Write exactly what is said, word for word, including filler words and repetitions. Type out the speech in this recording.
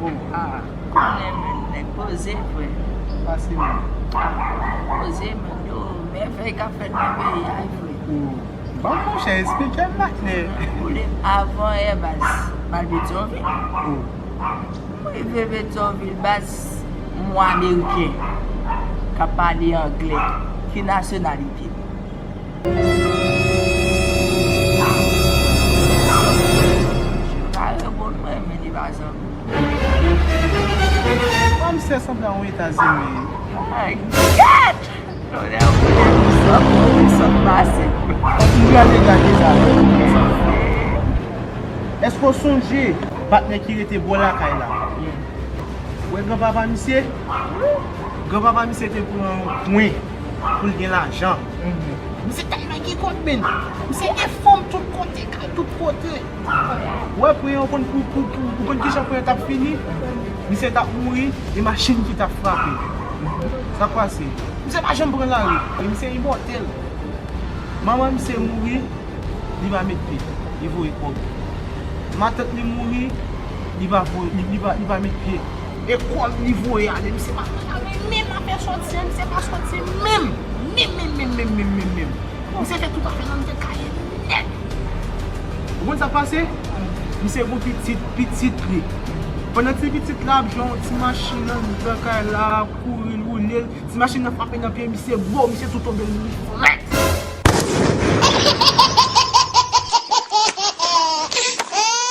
Oh, ah. Konnen menm nèg poze, frè. Pase menm. Ah, poze, menm yo, mèvèy k ap fèt nan peyi a, frè. Oh. Bon, monchè, esplike m la klè. Ou li avan yè baz, m al Petyonvil. Oh. M rive Petyonvil, baz, m wè Ameriken k ap pale anglè. Ki nasyonalite l? Misye pa reponn mwen, men li pa zanmi. Kòm se sanble yon Etazini. Ay, gèt! Lòlè, ou konnen ki sòt, ki sòt pase. Ou gade, gade sa. Èske w sonje patnè ki rete bò lakay la? Ou wè granpapa misye? Granpapa misye te pran yon pwen pou l gen lajan. Misye tèlman gen kòb, men. Misye gen fanm tout kote, kay tout kote. Ou wè pwen an, ou konn pou, pou, pou, ou konn kijan pwen an t ap fini? Misye t ap mouri, e machin ki t ap frape. Sa k pase? Misye pa janm pran lari. E misye imòtèl. Manman misye mouri, li pa met pye. Li voye kòb. Matant li mouri, li pa voye, li, li pa, li pa met pye. E kòb li voye ale, misye pa pran lari. Menm afè sòti an, misye pa sòti menm. Menm, menm, menm, menm, menm, menm, menm. Misye fè tout afè nan misye kaye nèt. Ou konn sa k pase? Misye gon pitit, pitit li. Pandan ti pitit la ap jwe yon ti machin anndan kay la, ap kouri, l woule l. Ti machin nan frape nan pye misye, bo, misye tou tonbe, l mouri frèt.